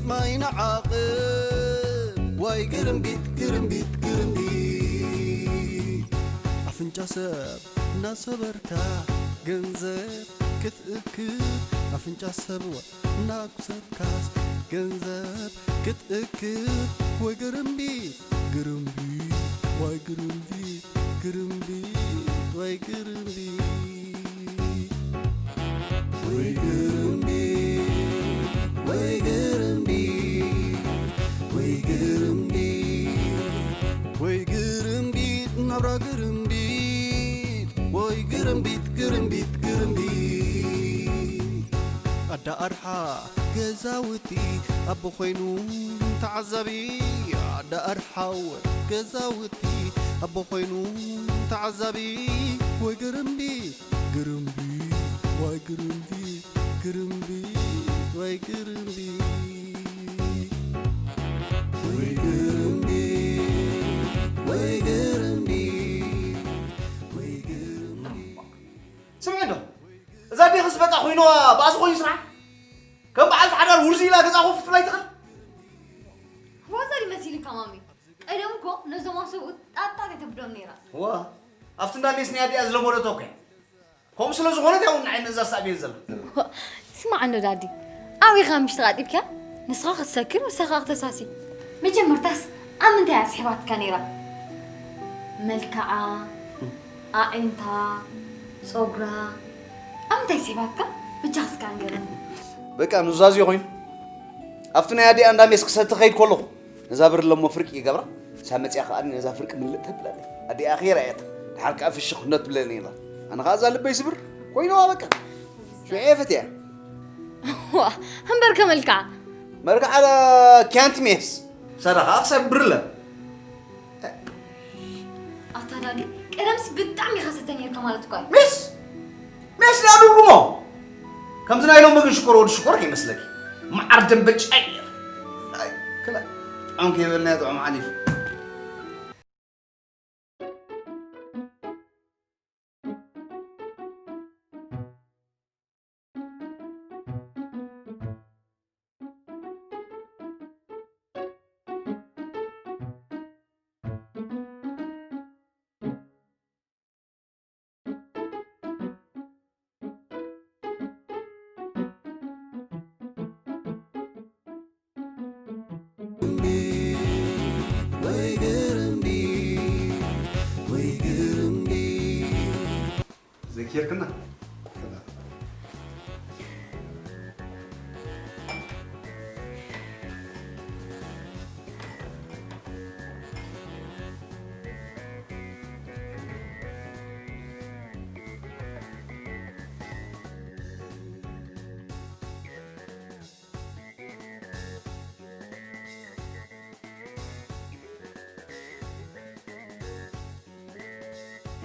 ማይ ንዓቕብ ወይ ግርምቢጥ፣ ግርምቢጥ፣ ግርምቢጥ። ኣፍንጫ ሰብ እናሰበርካ ገንዘብ ክትእክብ፣ ኣፍንጫ ሰብ እናኩሰብካስ ገንዘብ ክትእክብ፣ ወይ ግርምቢጥ፣ ግርምቢጥ፣ ወይ ግርምቢጥ፣ ግርምቢጥ፣ ወይ ግርምቢጥ። ወይ ግርምቢጥ፣ ወይ ግርምቢጥ፣ ወይ ግርምቢጥ፣ ወይ ግርምቢጥ፣ ናብራ ግርምቢጥ፣ ወይ ግርምቢጥ፣ ግርምቢጥ፣ ግርምቢጥ። ኣዳ ኣርሓ ገዛውቲ ኣቦ ኮይኑ ተዓዛቢ፣ ኣዳ ኣርሓ ገዛውቲ ኣቦ ኮይኑ ተዓዛቢ፣ ወይ ግርምቢጥ፣ ግርምቢጥ፣ ወይ ግርምቢጥ፣ ግርምቢጥ፣ ወይ ግርምቢጥ። ወይ ግርምቢጥ፣ ወይ ግርምቢጥ፣ ወይ ግርምቢጥ። ስምዒ ዶ? እዛ ዴኽስ በቃ ኮይንዋ ባእሲ ኮይኑ ስራሕ። ከም በዓልቲ ሓዳር ውርዚ ኢላ ገዛ ኮፍ ክትብል ኣይትኽእል። ዋዛ ድዩ መሲልካ ማሚ? ቀደም እኮ ነዞም ሰብኡት ጣጣ ከተብሎም ነይራ። ዋ፣ ኣብቲ እንዳ ሜስ ናይ ኣዲኣ ዝለመደቶ እኮ እያ። ከምኡ ስለ ዝኾነት ያው ንዓይ ነዛ ሳዕቤን ዘላ። ስማዕ እንዶ ዳዲ፣ ኣበይ ኢኻ ምሽ ተቓጢብካ? ንስኻ ክትሰክር፣ ንስኻ ክትሳሲ። መጀመርታስ ኣብ ምንታይ እያ ስሒባትካ ነይራ? መልክዓ፣ ኣዒንታ፣ ጸጉራ፣ ኣብ ምንታይ ስሒባትካ? ብቻ እስካ ንገረኒ። በቃ ኑዛዜ ኮይኑ። ኣብቲ ናይ ኣዲኣ እንዳ ሜስ ክሰቲ ከይድ ከለኹ፣ ነዛ ብርለ እሞ ፍርቂ ይገብራ። ሳብ መጽያ ከኣ ነዛ ፍርቂ ምልእ ተብላለይ። ኣዲኣ ኸይራ እያ። ድሓር ከኣ ፍሽኽ እንዶ ትብለኒ ኢላ። ኣነ ኸኣ እዛ ልበይ ስብር ኮይንዋ በቃ። ሽዑ እየ ፈትያ። ዋ፣ እምበር ከመልክዓ። መልክዓ ኪያንቲ ሜስ። ሰራ ኸኣ ክሰብርለ። ኣታ ዳዲ፣ ቀደምስ ብጣዕሚ ኢኻ ሰተ ነይርካ ማለት እኮ እዩ። ሜስ? ሜስ ዳኣ ድርጉሞ። ከምዚ ናይ ሎሚ ግን ሽኮር ወዲ ሽኮር ከይመስለኪ። መዓር ደንበጫ እዩ ነይሩ። ኣይ፣ ክላ። ጥዑም ከይበልና ጥዑም ሓሊፉ። ዘኪርክና።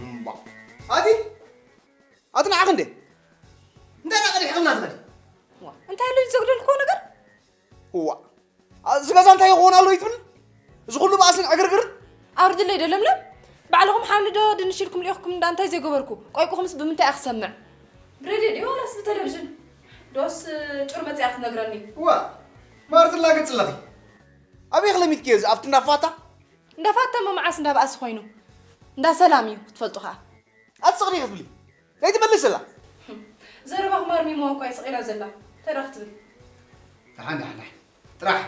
እምባ። ኣቲ፣ ኣቲ ንዓኽ እንዴ? እንታይ ናቕዲ ሕቕና ትኸዲ? ዋ፣ እንታይ ኣሎ ዝዘግደልክዎ ነገር? እዋ፣ ኣ-፣ እዚ ገዛ እንታይ ይኸውን ኣሎ ይትብል? እዚ ኩሉ ባእስን ዕግርግርን? ኣውርድለይ ዶ ለምለም? ባዕልኹም ሓምሊ ዶ ድንሽ ኢልኩም ልኢኽኩም እንዳ እንታይ ዘይገበርኩ? ቆይቁኹምስ ብምንታይ እየ ክሰምዕ? ብሬድዮ ድዩ ዋላስ ብቴሌቪዥን? ዶስ ጩር መጺኣ ክትነግረኒ? እዋ፣ ማርትላ ገጽ ኣለኺ። ኣበይ ክለሚትክዮ እዚ ኣብቲ እንዳፋታ? እንዳፋታ እሞ መዓስ እንዳባእሲ ኮይኑ? እንዳ ሰላም እዩ ክትፈልጡ ኸኣ። ኣትስቕሪ ክትብሊ ዘይትመልስ ዘላ። ዘረባኹም ኣርሚምዋ እኳ እየ ስቕ ኢላ ዘላ። እንታይ ደኣ ክትብል? ደሓን፣ ደሓን፣ ደሓን። ጥራሕ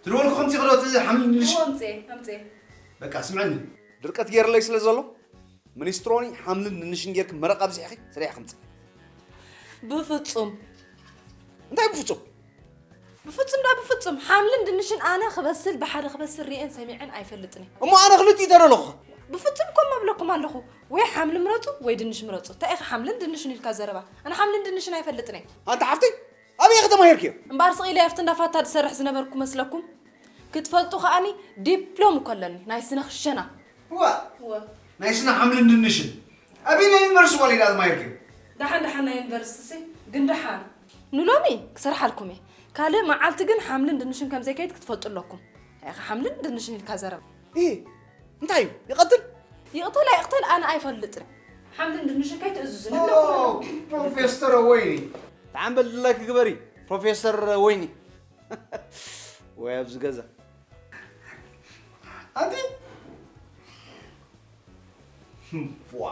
ትደወልኩ ከምዚ ክዶ እቲ ሓምሊ ድንሽ? እዎ፣ ኣምጽኤ፣ ኣምጽኤ። በቃ ስምዕኒ። ድርቀት ገይርለይ ስለ ዘሎ፣ ሚኒስትሮኒ ሓምልን ድንሽን ጌርክ መረቕ ኣብዚሕኺ ስሪሕ ክምጽእ። ብፍጹም። እንታይ ብፍጹም? ብፍጹም ዳ ብፍጹም። ሓምልን ድንሽን ኣነ ክበስል፣ ብሓደ ክበስል ርእየን ሰሚዐን ኣይፈልጥን እየ። እሞ ኣነ ክልቲኡ ተደለኹ። ብፍጹም ከም መብለኩም ኣለኹ። ወይ ሓምሊ ምረጹ ወይ ድንሽ ምረጹ። እንታይ ኢኻ ሓምልን ድንሽን ኢልካ ዘረባ? ኣነ ሓምልን ድንሽን ኣይፈልጥን እየ። ኣንታ ሓፍተይ፣ ኣበይ ኢኺ ተማሂርክዮ? እምበኣር ስቕ ኢለ ኣብቲ እንዳ ፋታ ዝሰርሕ ዝነበርኩ መስለኩም? ክትፈልጡ ከኣኒ ዲፕሎም እኮ ኣለኒ፣ ናይ ስነ ክሸና። እዋ፣ እወ። ናይ ስነ ሓምልን ድንሽን። ኣበየናይ ዩኒቨርሲቲ ዋላ ኢዳ ተማሂርክዮ? ደሓን ደሓን ናይ ዩኒቨርሲቲ ሲ፣ ግን ደሓን። ንሎሚ ክሰርሓልኩም እየ። ካልእ መዓልቲ ግን ሓምልን ድንሽን ከም ዘይከይድ ክትፈልጡ ኣለኩም። እንታይ ኢኻ ሓምልን ድንሽን ኢልካ ዘረባ? እ፣ እንታይ እዩ? ይቐትል? ይቕተል ኣይቕተል ኣነ ኣይፈልጥን። ሓምልን ድንሽን ከይትእዝዙኒ ኦ፣ ኣለኩም። ፕሮፌሰር ወይኒ። ተዓምበል ድላይኪ ግበሪ፣ ፕሮፌሰር ወይኒ። ወይ ኣብዚ ገዛ። ኣንቲ ዋ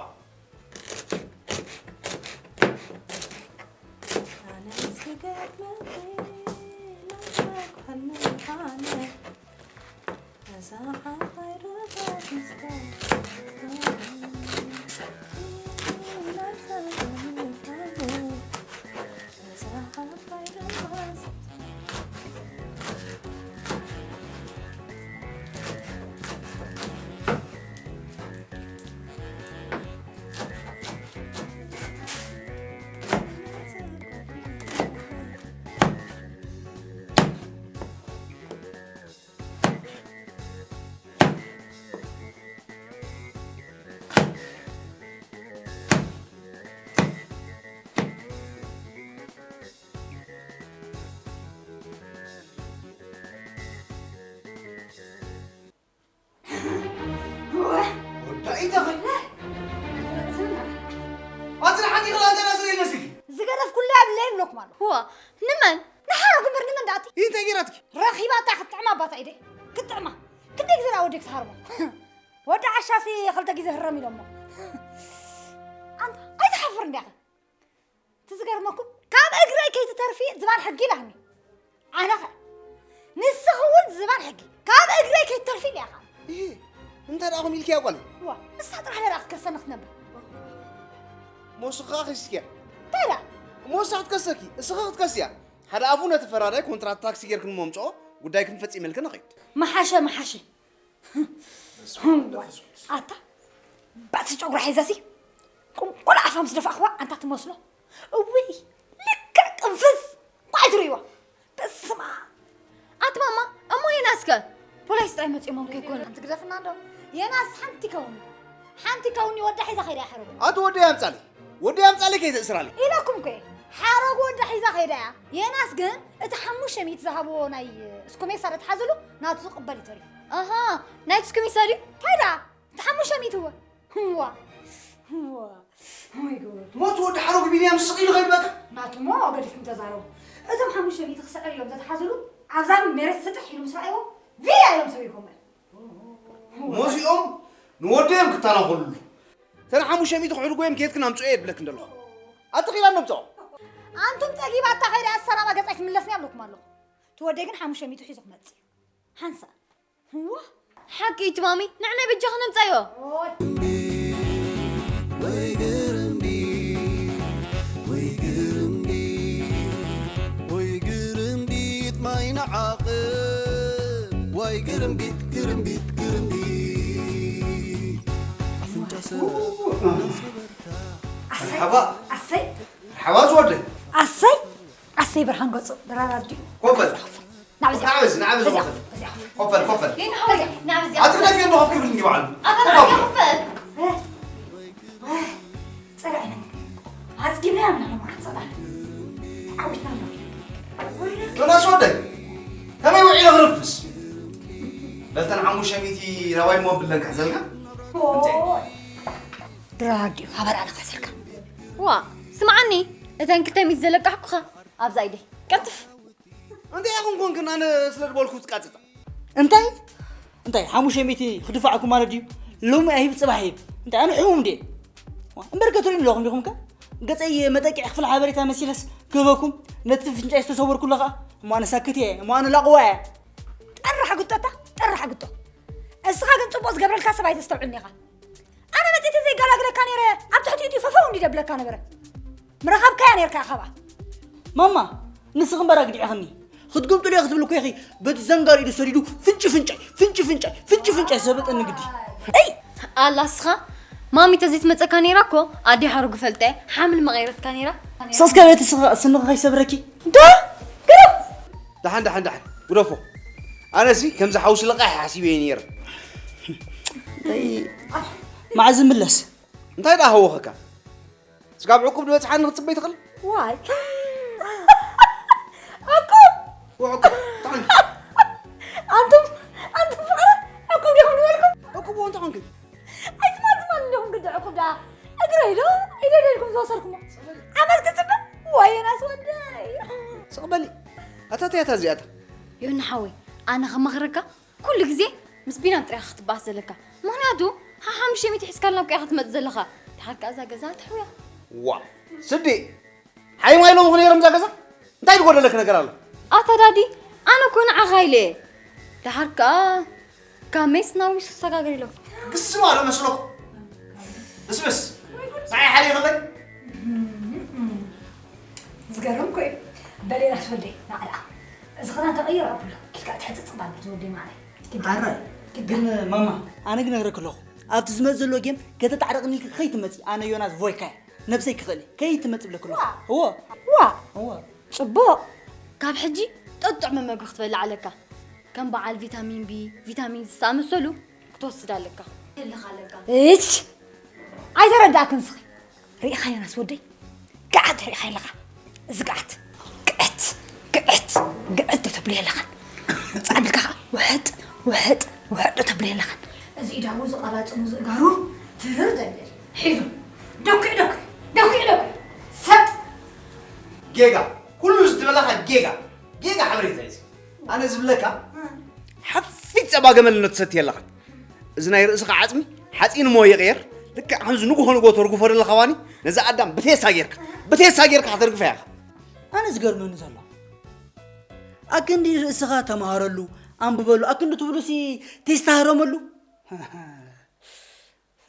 ወዳኢታ ኸ? ኣቲ ንሓንቲ ኸ ኣንተ ናስረ ይመስልኪ? ዝገደፍኩላ የብለይን እብለኩም ኣለኹ። እዋ፣ ንመን? ንሓረጉ እምበር ንመን ደኣ ኣቲ? እንታይ ገይራትኪ? ረኺባታ ክትጥዕማ ኣባታ ኢደይ። ክትጥዕማ። ክንደይ ግዜ ደኣ ወደይ ክትሃርሞ? ወዲ ዓሻሲ ክልተ ግዜ ህረም ኢሎሞ። ኣንታ ኣይትሓፍር እንዲያኸ? እቲ ዝገርመኩም ካብ እግረይ ከይትተርፊ ዝባን ሕጊ ኢላኒ። ኣነኸ ንስኺ እውን ዝባን ሕጊ ካብ እግረይ ከይትተርፊ ኢለያ ኸዓ። እህ፣ እንታይ ደኣ ኹም ኢልኪያ ጓለይ? ዋ፣ ንሳ ጥራሕ ደኣ ክትከሰኒ ክትነብር። ሞስኻ ኺስኪያ። እንታይ ደኣ? ሞሳ ክትከሰኪ፣ እስኻ ክትከስያ። ሓደ ኣፉ ነቲ ፈራዳይ ኮንትራት ታክሲ ጌርክን መምጽኦ፣ ጉዳይክን ፈጺመልክን ንኸይድ። መሓሸ፣ መሓሸ። ኣታ ባቲ ጨጉራ ሒዛሲ ቁንቁል ኣፋ ምስ ደፋእኽዋ ኣንታ ትመስሎ። እውይ ልክዕ ቅንፍዝ። ኳይ ትርእይዋ። በስማ። ኣቲ ማማ፣ እሞ የናስከ? ፖሊስ ጥራይ መጺኦሞም ከይኮኑ። ኣንቲ ግደፍና እንዶ። የናስ ሓንቲ ከውኒ። ሓንቲ ከውኒ ወዳ ሒዛ ከይዳ ይሓረጉ። ኣቲ ወደይ ኣምጻለይ። ወደይ ኣምጻለይ ከይተእስራለይ። ኢለኩም እኮ እየ። ሓረጉ ወዳ ሒዛ ከይዳ እያ። የናስ ግን እቲ ሓሙሽተ ሚእቲ ዝሃብዎ ናይ ስኩሜሳ ዶ ተሓዝሉ ናቱ ዝቕበል እዩ ተሪፉ። ኣሃ፣ ናይ ስኩሜሳ ድዩ? እንታይ ደኣ? እቲ ሓሙሽተ ሚእቲ እወ። ህዋ። ህዋ። ወይ ጉድ። ሞት ወዲ ሓረጉ ቢንያም ስቕ ኢሉ ከይድ በቃ። ናቱ እሞ ገዲፍኩም ተዛረቡ። እቶም ሓሙሽተ ሚእቲ ክስዕር እዮም ዘተሓዝሉ ኣብዛ ሜሬት ስጥሕ ኢሉ ምስ ረኣይዎ ቪያ ኢሎም ሰቢርኩሞ። ሞዚኦም ንወደዮም ክተናኾልሉ። ተን ሓሙሽተ ሚእቲ ክዕድጎ እዮም ኬድክን ኣምጽኦ እየ ድብለክን ዘለኹ። ኣቲ ኺላ ነምጽኦ። ኣንቱም ጸጊባታ ከይዳ ኣሰላማ ገጻይ ትምለስኒ ኣብለኩም ኣለኹ። እቲ ወደይ ግን ሓሙሽተ ሚእቲ ሒዙ ክመጽእ እዩ። ሓንሳእ። እዋ። ሓቂ እዩ እቲ ማሚ፣ ንዕናይ በጃ ክነምጻዮ። ኦይ። ወይ ግርምቢጥ፣ ወይ ግርምቢጥ፣ ወይ ግርምቢጥ ማይ ንዓቕብ። ወይ ግርምቢጥ፣ ግርምቢጥ፣ ግርምቢጥ። ኣፍንጫ ሰብ ኣሰይ፣ መርሓባ። ኣሰይ፣ መርሓባ ዝወደይ። ኣሰይ፣ ኣሰይ ብርሃን ገጹ፣ ድራር ኣዲኡ። ኮፈል። ናብዚ። ናብዚ፣ ናብዚ እዚኣ ኮፈል። እዚኣ ኮፈል። ኮፈል፣ ኮፈል። ይንሓው፣ ናብዚ። ኣትግደፍ እንዶ ኮፍ ክብል እንዲ በዓሉ። ኣታ ኮፍ ናብዚ ኣብል። ኮፈል። ጸላኢና። ኣጽጊብና ኢና ሎማዓንቲ ጸላኢ። ዓዊትና ኣሎ። ዮናስ ወደይ፣ ከመይ ውዒለ ክርፍስ? በልተን ሓሙሽተ ሚእቲ ራባይ እሞ ብለን ክሕዘልካ? ኦይ። ድራር ኣዲኡ፣ ሃበር ኣነ ክሕዘልካ። ዋ፣ ስምዓኒ፣ እተን ክልተ ሚእቲ ዘለቃሕኩኻ ኣብዛ ኢደይ። ቀልጥፍ። እንታይ ኢኹም ኮንክን ኣነ ስለ ዝበልኩ ትቃጽጻ? እንታይ? እንታይ ሓሙሽተ ሚእቲ ክድፋዕኩም ማለት ድዩ? ሎሚ ኣይህብ ጽባሕ ይህብ። እንታይ ኣነ ሕሙም ድየ? እምበር ከ ትርእዩኒ ኣለኹም ዲኹም ከ? ገጸይ መጠቅዒ ክፍሊ ሓበሬታ መሲለስ ክህበኩም ነቲ ፍንጫይ ዝተሰወርኩ ኣለኻ። እሞ ኣነ ሳክት እየ። እሞ ኣነ ላቕዋ እየ። ጠራሕ ግጦታ፣ ጠራሕ ግጦ። እስኻ ግን ጽቡቕ ዝገብረልካ ሰብ ኣይተስተውዕልን ኢኻ። ኣነ መጺእቲ ዘይጋላግለካ ነይረ፣ ኣብ ትሕቲኡ እቲ ፈፈው እንዲ ደብለካ ነበረ። ምረኸብካያ ነርካ ኢኻ ብኣ። ማማ፣ ንስኺ እምበር ኣግዲዕኽኒ። ክትግምጥሉ እየ ክትብል እኮ ኢኺ፣ በቲ ዘንጋር ኢዱ ሰዲዱ ፍንጭ ፍንጫይ፣ ፍንጭ ፍንጫይ፣ ፍንጭ ፍንጫይ ዘበጠኒ ግዲ። እይ! ኣላ እስኻ፣ ማሚ ተዘይትመጸካ ነይራ እኮ፣ ኣዲ ሓረጉ ፈልጠ፣ ሓምል መቐይረትካ ነይራ። ስቕስከ በቲ ስኻ-፣ ስንኺ ከይሰብረኪ። ዶ? ግርም! ደሓን፣ ደሓን፣ ደሓን፣ ግደፎ። ኣነሲ ከምዚ ሓውሲ ልቓሕ ሓሲበ እየ ነይረ። እይ፣ መዓዝ እምለስ? እንታይ ደኣ ሃወኸካ? ስጋብ ዕቁብ ዝበጽሓኒ ክትጽበይ ትኽእል? ዋይ። ዕቁብ! ወዕቁብ፣ እንታይ ኾንኪ? ኣንቱም፣ ኣንቱም ፍቕሪ ዕቁብ ዲኹም ዝበልኩም? ዕቁብ እንታይ ኾንኪ? ኣይትማል ትማል እንዲኹም ግዲ ዕቁብ ደኣ እግረይ ዶ ኢደይ ዶ ኢልኩም ዝወሰድኩሞ? ዓመት ክጽበ? ዋይ ዮናስ ወደይ። ስቕ በሊ። ኣታ እንታይ እያ እታ እዚኣታ? ዮኒ ሓወይ፣ ኣነ ከማኽረካ፣ ኩሉ ግዜ ምስ ቢናም ጥራይ ኢኻ ክትበኣስ ዘለካ። ምኽንያቱ፣ ሓሓምሽተ ሚእቲ ሒዝካልና እኮ ኢኻ ትመጽእ ዘለኻ። ድሓር ከኣ እዛ ገዛ ትሕውያ። ዋ፣ ስዲ፣ ሓይማይ ኢሎም ኹ ነይሮም እዛ ገዛ? እንታይ ዝጎደለክ ነገር ኣሎ? ኣታ ዳዲ፣ ኣነ እኮ ንዓኻ ኢለ እየ። ድሓር ከኣ ካብ ሜስ ናብ ዊስ ክሰጋገር ኢሎም። ግስም ኣሎ መስለኩ። እስምስ፣ ንዓይ ሓደ ይኽለይ? ዝገርም እኮ እዩ። በሌናስ ወደይ፣ ንዓ ደኣ። እዚ ክዳን ተቐይር ኣብሎ። ኢልካ ትሕጽጽ ባል ዝወደይ ማዕረ። ግዳ። ኣረ፣ ግዳ። ግን ማማ፣ ኣነ ግን ነግረክ ኣለኹ። ኣብቲ ዝመጽእ ዘሎ ጌም ከተጣዕረቕኒ ኢልኪ ከይትመጺ፣ ኣነ ዮናስ ቮይካ እየ። ነብሰይ ክኽእል እየ። ከይትመጽእ ብለክ ኣለኹ። ዋ። እዎ። ዋ። እዎ። ጽቡቕ። ካብ ሕጂ ጥጡዕ መመግቢ ክትበልዕ ኣለካ። ከም በዓል ቪታሚን ቢ፣ ቪታሚን ሲ ዝኣመሰሉ ክትወስድ ኣለካ። ትልኽ ኣለካ። እች! ኣይተረዳእክን ስኺ። ርኢኻዮ ናስ ወደይ? ገዓት ርኢኻዮ ኣለኻ? እዚ ገዓት። ግዕት፣ ግዕት፣ ግዕት ዶ ተብልዮ ኣለኻ? ጻዕድልካ ኸዓ ውሕጥ፣ ውሕጥ፣ ውሕጥ ዶ ተብልዮ ኣለኻ? እዚ ኢዳዉ ዝቐባጽሙ ዝእጋሩ ትርር ዘብል። ሒዙ። ደኩዕ፣ ደኩዕ፣ ደኩዕ፣ ደኩዕ። ሰጥ። ጌጋ። ኩሉ ዝትበላኻ ጌጋ። ጌጋ ሓበሬታ እዩ። ኣነ ዝብለካ፣ ሓፊት ጸባ ገመል እኖ ትሰቲ ኣለኻ። እዚ ናይ ርእስኻ ዓጽሚ ሓጺን እሞ ይቕየር። ልክዕ ከምዚ ንግሆ ንግሆ ተርግፎ ደለኻ ዋኒ፣ ነዛ ኣዳም ብቴስታ ጌርካ፣ ብቴስታ ጌርካ ከተርግፋ ኢኻ። ኣነ ዝገርመኒ ዘሎ፣ ኣክንዲ ርእስኻ ተማሃረሉ፣ ኣንብበሉ፣ ኣክንዲ ትብሉሲ ቴስታ ህረመሉ።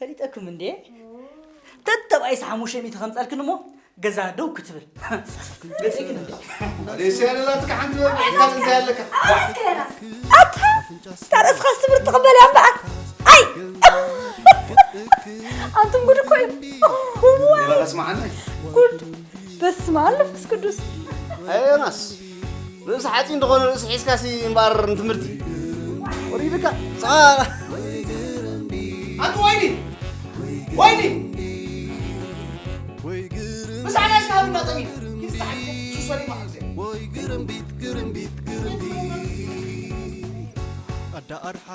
ፈሊጠኩም እንዴ? ተተባኢስ ሓሙሽተ ሚእቲ ከምጻልክን እሞ ገዛ ደው ክትብል። ገጺክን እንዴ? ደስ ያለላትካ ሓንቲ መብርዒ ካልእ እንታይ ኣለካ? ኣታ፣ ታረስኻ ስብር ትቕበል እያ እምበኣር። ኣይ! ኣንቱም ጉድ እኮ እዩ። እዋይ! ይበቐስ መዓልቲ። ጉድ። በስመ ኣብ መንፈስ ቅዱስ። ኣይ ዮናስ፣ ርእሲ ሓፂን ዝኾነ ርእሲ ሒዝካሲ እምበኣር ንትምህርቲ ወሪድካ። ፃ-፣ ኣንቲ ወይኒ! ወይኒ! ምሳዕና እስካ ሃብና ጠሚና። ኪድ ፃዕድ ሱሰሪ ማሕዘ። ኣዳ ኣርሓ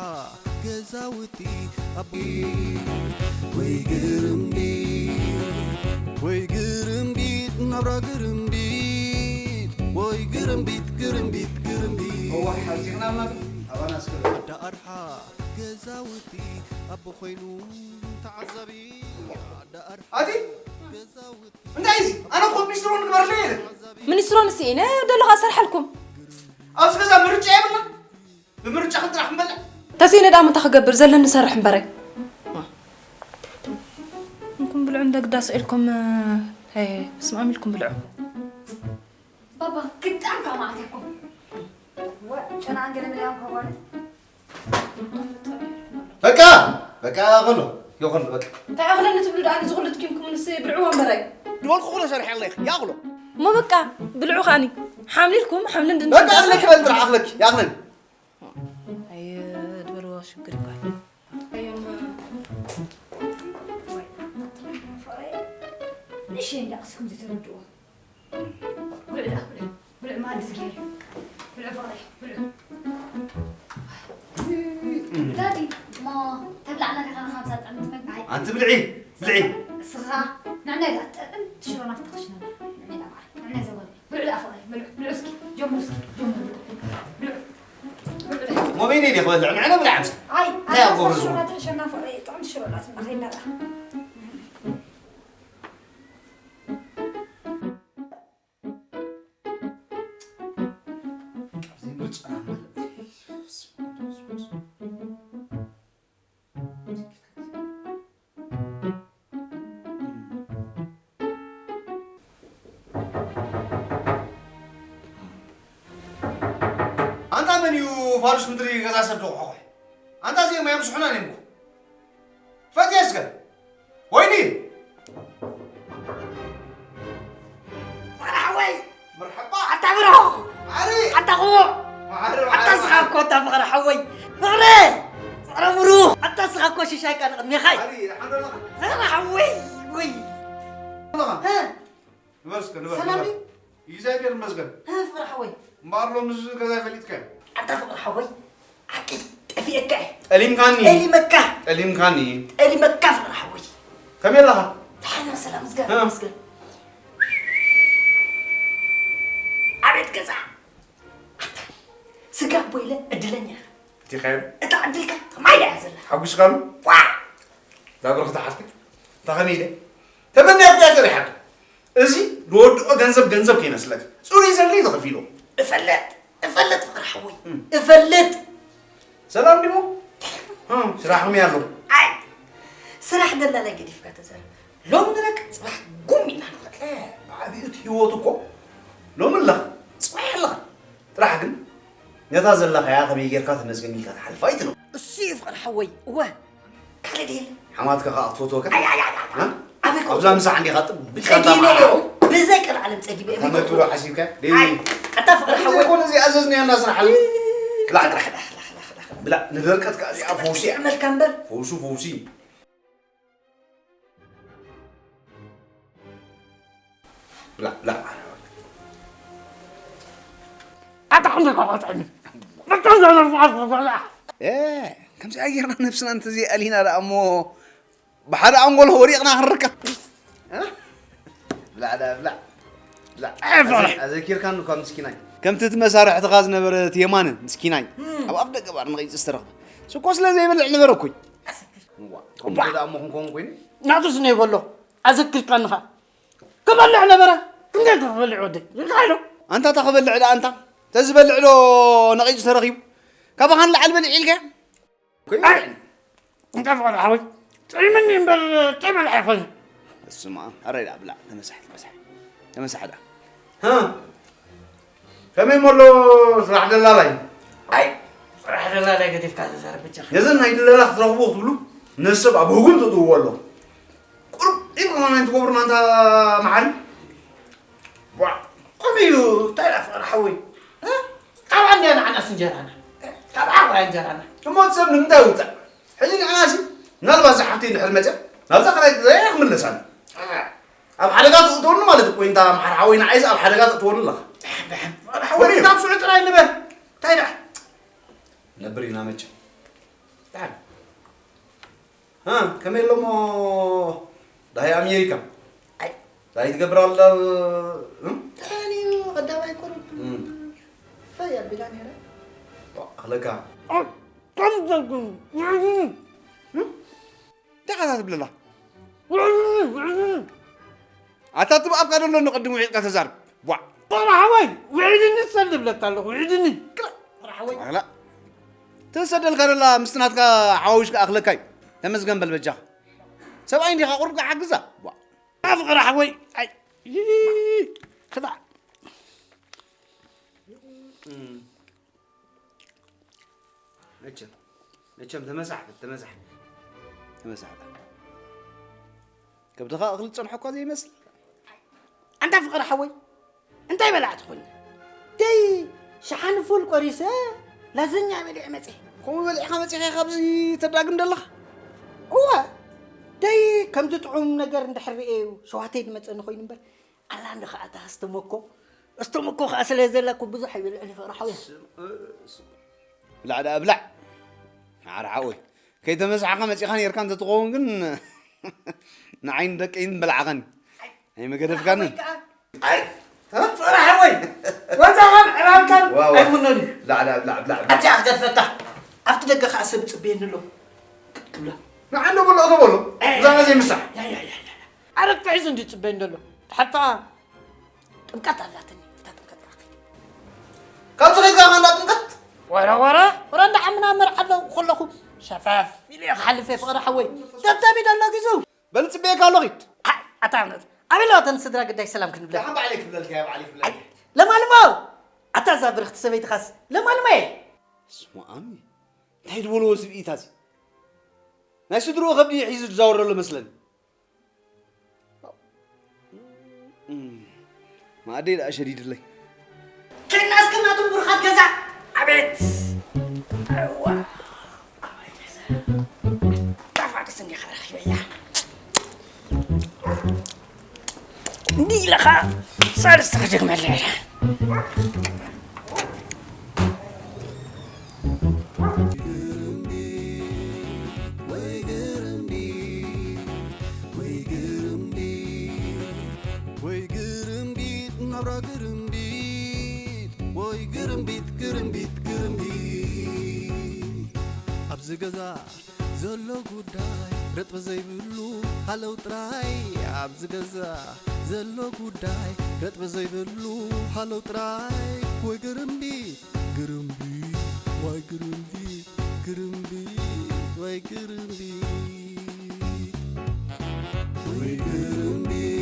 ገዛውቲ ኣቦ ወይ ግርምቢጥ ወይ ግርምቢጥ ናብራ ግርምቢጥ ወይ ግርምቢጥ ግርምቢጥ ግርምቢጥ። እዋ ሓዚቕና ኣምላኽ ኣባና እስከ። ኣዳ ኣርሓ ገዛውቲ ኣቦ ኮይኑ ተዓዛቢ። ኣዳ ኣርሓ ኣቲ ገዛውቲ እንታይ እዚ? ኣነ እኮ ሚኒስትሮ ንግበርለይ ኢለ። ሚኒስትሮ ንስኢነ ደለኻ ሰርሐልኩም። ኣብዚ ገዛ ምርጫ የብልና። ብምርጫ ክንጥራሕ ክንበልዕ። ተስኢነ ደኣ እንታይ ክገብር? ዘለኒ ሰርሕ እምበረይ። እንኩም ብልዑ እንደ ግዳ ስኢልኩም፣ ሄ፣ ስማም ኢልኩም ብልዑ። ባባ፣ ግጣም ካብ መዓት እኮ። ወ-፣ ጨናን ገለ መለ ያው ከዋለ። በቃ፣ በቃ፣ ያኸሎ፣ ያኸሎ፣ በቃ። እንታይ ያኸለኒ ትብሉ ደኣ? እዚ ኩሉ ትኪምኩም ንስ ብልዑ ወንበረይ። ዝበልኩ ኩሉ ሰርሐ ኣለይ፣ ያኸሎ። እሞ በቃ፣ ብልዑ ከኣኒ። ሓምሊልኩም፣ ሓምሊ እንድን በቃ፣ ኣኽለኪ በል ጥራሕ፣ ኣኽለኪ፣ ያኽለኒ። ኣየ፣ ድበልዎ ሽግር ይባል። ኣዮም፣ ወይ፣ ፍቕረይ፣ ንእሽተይ እንዳቕስኩም ዘይተረድእዎ። ብልዑ ደኣ፣ ብልዑ፣ ብልዑ፣ ማዲ ዝገይር። ብልዑ ፍቕረይ፣ ብልዑ። ዳዲ፣ እሞ ተብላዕና ዲኻ ንኻብ ሳጥን ትመግቢ? ኣንቲ ብልዒ፣ ብልዒ። ስኻ፣ ንዕና ኢላ ጥዕምቲ ሽሮ ናፍታ ክሽነና። ንዕና ኢላ በዓል፣ ንዕና ዘወል። ብልዑ ደኣ ፍቕረይ፣ ብልዑ፣ ብልዑ እስኪ፣ ጀምሩ እስኪ፣ ጀምሩ። ብልዑ፣ ብልዑ። ሞበይነይ ዲኺ በልዕ፣ ንዕና ብልዓ ምሳ። ኣይ፣ እንታይ ኣብ ኣታ ጎበዝ ሽሮ ውን? ናትሕሸና ፍቕረይ፣ ጥዕምቲ ሽሮ ናትና ኸይድና ደኣ። ኣብዚ ምርጫ ማለት ኣንታ መን እዩ ፋዱስ ምድሪ ገዛ ሰብ ደቑሖ? ኣንታ እዚኦም እዮም ስሑናን እዮም እኮ። ፈትየ እስከ። ወይኒ! ፍቕሪ ሓወይ! መርሐባ! ኣታ ብሩኽ! ማዕረ! ኣታ ኽቡር! ማዕረ፣ ኣታ ማዕረ፣ ስኻ ማዕረ። እኮ ኣታ ፍቕሪ ሓወይ! ፍቕሪ! ፍቕሪ ብሩኽ! ኣታ ስኻ እኮ ሽሻይካ ንቕድሜኻ እዩ! ማዕረ፣ ሓንዶ ኣለኻ? ፍቕሪ ሓወይ! ወይ! ኣለኻ? እ? ንበር እስከ፣ ንበር፣ ሰላም ንበር። ድዩ? እግዚኣብሔር ይመስገን። እ፣ ፍቕሪ ሓወይ። እምበኣር ሎሚ እዚ ገዛ ፈሊጥካዮ? ኣንታ ፍቕሪ ሓወይ፣ ሓቂ ጠፊኤካ እየ። ጠሊምካኒ። ጠሊመካ። ጠሊምካኒ። ጠሊመካ ፍቕሪ ሓወይ። ከመይ ኣለኻ? ደሓን ሰላም፣ ምስጋና እ። ይመስገን። ኣቤት ገዛ። ኣታ፣ ስጋ ኣቦ ኢለ ዕድለኛ ኢኻ። ፈቲኻዮ? እታ ዕድልካ ከማይ ኢላ እያ ዘላ። ሓጒስካሉ? ዋ! እዛ ብርኽቲ ሓፍቲ፣ እታ ከመይ ኢለ? ተመንያ እኮ እያ ሰሪሓቶ። እዚ ንወድኦ ገንዘብ ገንዘብ ከይመስለካ። ጽሩይ ዘድልይ ተኸፊሎ። እፈልጥ፣ እፈልጥ ፍቕሪ ሓወይ። እም። እፈልጥ። ሰላም ዲሞ? እም፣ ስራሕ ከመይ ኣሎ? ኣይ፣ ስራሕ ደላላይ ገዲፍካ ተዛረብ። ሎሚ ንረክብ፣ ጽባሕ ጉም ኢልና ንኸድ። እ፣ ብዓቢኡ እቲ ህይወት እኮ ሎሚ ኣለኻ፣ ጽባሕ ኣለኻ። ጥራሕ ግን ነታ ዘለኻያ ከመይ ጌርካ ተመስገን ኢልካ ትሓልፋ ኣይትነው። እሱ እዩ ፍቕሪ ሓወይ። እወ፣ ካልእ ድየ? ሓማትካ ከኣ ክትፈትወካ? ኣይ፣ ኣይ፣ ኣይ፣ ኣይ። እ? ኣበይ ከ ኣብዛ ምሳሕ እንዲኻ ጥብ ኢልካ ጸጊለ ተማሓሩ። እየ። ብዘይ ቀልዓለም ጸጊበ እየ። ተመትሎ ሓሲብካ? ደይ። ኣይ፣ ኣታ ፍቕሪ ሓወይ። ዘይኮነ እዚ ኣዘዝናያ እናስራሓሉ። ብላዕ፣ ብላዕ፣ ብላዕ፣ ብላዕ፣ ብላዕ። ብላዕ፣ ንደርቀት ከኣ እዚኣ ፈውሲ እያ። ዕመልካ እምበር። ፈውሱ፣ ፈውሲ። ብላዕ፣ ብላዕ። ኣታ ሓምዛ ቆራጽ ዕድል። መታን ዘረፍ ዓርፎ በላዕ። እ፣ ከምዚኣ ጌርና ነብስና እንተዘይኣሊና ደኣ እሞ ብሓደ ኣንጎሎ ወዲቕና ክንርከብ። እ? ብላዕ፣ ብላዕ፣ ብላዕ። ብላዕ። ኣይ፣ ፍቕሪ። ኣዘ-፣ ኣዘኪርካኒ እኳ ምስኪናይ። ከምቲ እቲ መሳርሕትኻ ዝነበረ እቲ የማነ ምስኪናይ። እም። ኣብ ኣፍ ደገ ባር ንኸይጽስ ተረኽበ። ስኮ ስለ ዘይበልዕ ነበረ እኮይ። እዋ፣ ከምኡ ደኣ እሞ ክንከውን ኮይኑ? ናቱስ እኒኦ በሎ። ኣዘኪርካኒ ኸኣ። ክበልዕ ነበረ። ክንደይ ተኽበልዕ ወደይ? ይርካይ ዶ? ኣንታ እታ ክበልዕ ደኣ ኣንታ። ተዝበልዕ ዶ ነቒጹ ተረኺቡ? ካባኻ ንላዕሊ በሊዕ ኢልካ? ኮይኑ ኣይ፣ እንታይ ፍቕሪ ሓወይ? ጥዒምኒ እምበር፣ ጥዕመል ኣይኮነን። እስማ፣ ኣረ ደኣ ብላዕ፣ ተመሳሕ፣ ተመሳሕ። ተመሳሕ ደኣ። ሃ? ከመይ እሞ ኣሎ ስራሕ ደላላይ? ኣይ፣ ስራሕ ደላላይ ገዲፍካ ተዛረብ ብቻ። ነዘን ናይ ድለላ ክትረኽቡ ክትብሉ፣ ነዚ ሰብ ኣብ ህጉም ትእትውዎ ኣለኹም። ቁሩብ ኢልኩም ናይ ትገብሩና እንታ መሓሪ? ዋ፣ ከምኡ እዩ፣ እንታይ ደኣ ፍቕሪ ሓወይ? እ? ካብ ዓንድያ ንዓናስ እንጀራና። ካብ ዓኹያ እንጀራና። እሞ እቲ ሰብ ንምንታይ ይውጻእ? ሕጂ ንዓናሲ፣ ምናልባት እዛ ሓፍቲ እንድሕር መጽያ፣ ናብዛ ካልኣይቲ ገዛይ እያ ክምለስ ኣነ። ኣብ ሓደጋ ትእትወኒ ማለት እኮ፣ እንታ መሓሪ ሓወይ ንዓይስ ኣብ ሓደጋ ትእትወኒ ኣለኻ። ብሓ-፣ ብሓ-፣ ፍቕሪ ሓወይ፣ ወዲዩ። ካብ ሽዑ ጥራይ ንበል። እንታይ ደኣ? ነብር ኢና መቸም። ደሓን። ሃ፣ ከመይ ኣሎ እሞ ዳሃይ ኣሜሪካ? ኣይ። ዳሃይ ትገብር ኣላ፣ እም? ደሓን እዩ፣ ቀዳማይ ቁሩብ እም። ፈይ ኣቢላ ነይራ። ዋ፣ ኣኽለካ። ኣይ፣ ከም ዘግም፣ ውዕል። እም? እንታይ ኻታ ትብለላ? ውዕል፣ ውዕል። ኣታ ትብ ኣፍካ ደሎ ንቕድም ውዒጥካ ተዛርብ። ቧዕ። ቆራ ሓወይ፣ ውዒድኒ ትሰል ዝብለካ ኣለኹ፣ ውዒድኒ። ክላ፣ ቆራ ሓወይ። ኣላ። ትሰደልካ ደላ ምስቲ ናትካ ሓዋዊሽካ ኣኽለካ እዩ። ተመስገን በል በጃኻ። ሰብኣይ እንዲኻ ቁሩብ ክሓግዛ። ቧዕ። ኣፍቕራ ሓወይ፣ ኣይ፣ ይይ፣ ክላ። መቸም፣ መቸም ተመሳሕ፣ ተመሳሕ። ተመሳሕ። ከብድኻ እኽሊ ዝጸንሖ እኳ ዘይመስል። ኣንታ ፍቕሪ ሓወይ፣ እንታይ በላዕቲ ኾይኑ? ደይ፣ ሸሓኒ ፉል ቆሪሰ ላዘኛ በሊዐ መጺአ። ከምኡ በሊዕካ መጺኻ ካብዚ ተዳግም ደለኻ? እወ፣ ደይ፣ ከምዚ ጥዑም ነገር እንድሕር ርእየ እዩ ሸዋተይ ዝመጸኒ ኾይኑ እምበር፣ ኣላ እንዶ ኸኣ እታ ኣስተመኮ፣ ኣስተመኮ ኸኣ ስለ ዘላ እኮ ብዙሕ ኣይበልዕን ፍቕሪ ሓወይ። ስም-፣ እ፣ ስ-፣ ብላዕ ደኣ ብላዕ። ማዕረ ሓወይ፣ ከይተመሳሕካ መጺኻ ኔርካ እንተትኸውን ግን፣ ንዓይን ደቀይን በላዕኻኒ። ኣይመገደፍካንን። ኣይ፣ ፍቕሪ ሓወይ፣ ወዛኻን ዕላልካን ዋ፣ ዋ። ኣይምኖን እዩ። ብላዕ ደኣ ብላዕ፣ ብላዕ፣ ብላዕ። ኣብዚኣ ክገድፈካ፣ ኣብቲ ደገ ኸኣ ሰብ ይጽበየኒ ኣሎ። ክትብላ። ንዓይ እንዶ በሎ፣ እቶ በሎ። እዛ ዘይምሳሕ። ያ፣ ያ፣ ያ፣ ያ። ኣረቂ ሒዙ እንድዩ ዝጽበየኒ ዘሎ። ሓታ ጥምቀት ኣላትኒ፣ እታ ጥምቀት ጥራሕ ከይደ። ካብ ዝኸድካ ኸንዳ ጥምቀት? ወረ፣ ወረ፣ ወረ፣ እንዳ ዓምና መርዓ ኣለዉ ከለኹ ሸፈፍ ኢለ እየ ክሓልፍ እየ ፍቕሪ ሓወይ። ደብዳቢ ደሎ ግዙ። በል ጽበየካ ኣሎ ኺድ። ኣይ፣ ኣታ እምነት። ኣበይ ኣለዋ እተን ስድራ ግዳይ ሰላም ክንብላ? ደሓን ባዕለይ ክብለልካ እየ፣ ባዕለይ ክብለልካ እየ። ለማልሞ! ኣታ እዛ ብርኽቲ ሰበይትኻስ ለማልሞ እየ። ስማ ኣሚ፣ እንታይ ዝበልዎ ስብኢት ኣዚ? ናይ ስድርኡ ከብዲ ሒዙ ዝዛወር ዘሎ መስለኒ። እም፣ ማኣደይ ደኣ ሸዲድለይ። ከይድና እስከ ናቶም ብሩኻት ገዛ። ኣቤት! እዋ! ኣቤት! ጣፋጭስ እንዲኻ ረኺበያ። እንዲህ ኢለኻ ሳልስቲ ክጀግመለይ ኢለ። ግርምቢት ግርምቢት ግርምቢት ኣብዚ ገዛ ዘሎ ጉዳይ ረጥቢ ዘይብሉ ሃለው ጥራይ። ኣብዚ ገዛ ዘሎ ጉዳይ ረጥቢ ዘይብሉ ሃለው ጥራይ። ወይ ግርምቢት ግርምቢት ወይ ግርምቢት ግርምቢት ወይ ግርምቢት ወይ ግርምቢት